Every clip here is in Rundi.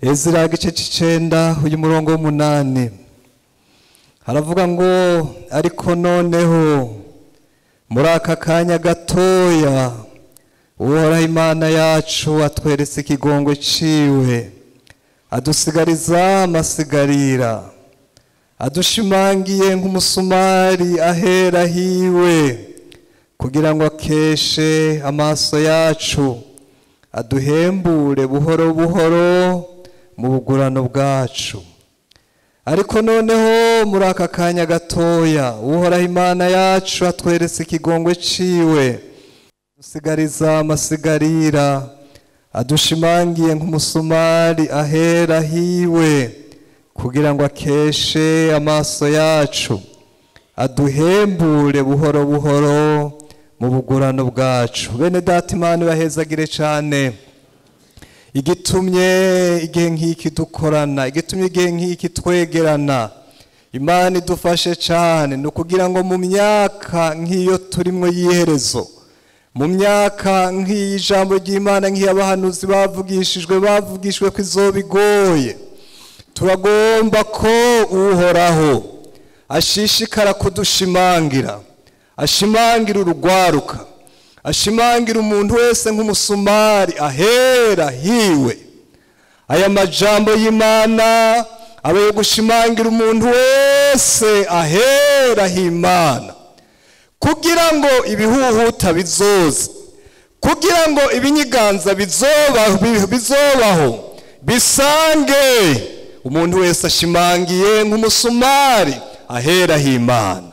Ezira igice c'icenda, uyu murongo w'umunani haravuga ngo: "Ariko noneho muri aka kanya gatoya, Uhoraho Imana yacu atweretse ikigongwe ciwe, adusigariza amasigarira, adushimangiye nk'umusumari ahera hiwe, kugira ngo akeshe amaso yacu, aduhembure buhoro buhoro mu bugurano bwacu." Ariko noneho muri aka kanya gatoya, Uhoraho Imana yacu atweretse ikigongwe ciwe, dusigariza amasigarira, adushimangiye nk'umusumari ahera hiwe, kugira ngo akeshe amaso yacu, aduhembure buhoro buhoro mu bugurano bwacu. Bene data, Imana ibahezagire cyane. Igitumye igihe nk'iki dukorana, igitumye igihe nk'iki twegerana, Imana idufashe cyane, ni ukugira ngo mu myaka nk'iyo turimo y'iherezo, mu myaka nk'iyi ijambo ry'Imana nk'iy'abahanuzi bavugishijwe ko izoba igoye, turagomba ko Uhoraho ashishikara kudushimangira, ashimangira urugwaruka, ashimangira umuntu wese nk'umusumari ahera hiwe. Aya majambo y'Imana aba yo gushimangira umuntu wese ahera h'Imana, kugira ngo ibihuhuta bizoza, kugira ngo ibinyiganza bizobaho bisange umuntu wese ashimangiye nk'umusumari ahera h'Imana.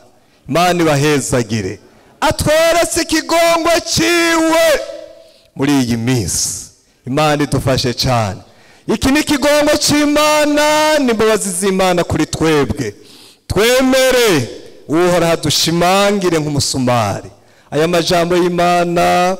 Imana ibahezagire. Atweretse ikigongwe ciwe muri iyi minsi. Imana idufashe cyane. Iki ni ikigongwe c'Imana n'imbabazi z'Imana kuri twebwe. Twemere Uhoraho adushimangire nk'umusumari. Aya majambo y'Imana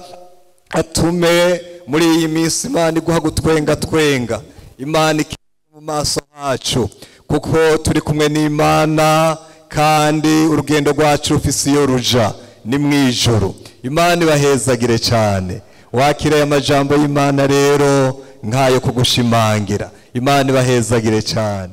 atume muri iyi minsi Imana iguha gutwenga twenga, Imana ikiri mu maso hacu, kuko turi kumwe n'Imana kandi urugendo rwacu rufise iyo ruja, ni mw'ijuru. Imana ibahezagire cyane. Wakira aya majambo y'Imana rero nk'ayo kugushimangira. Imana ibahezagire cyane.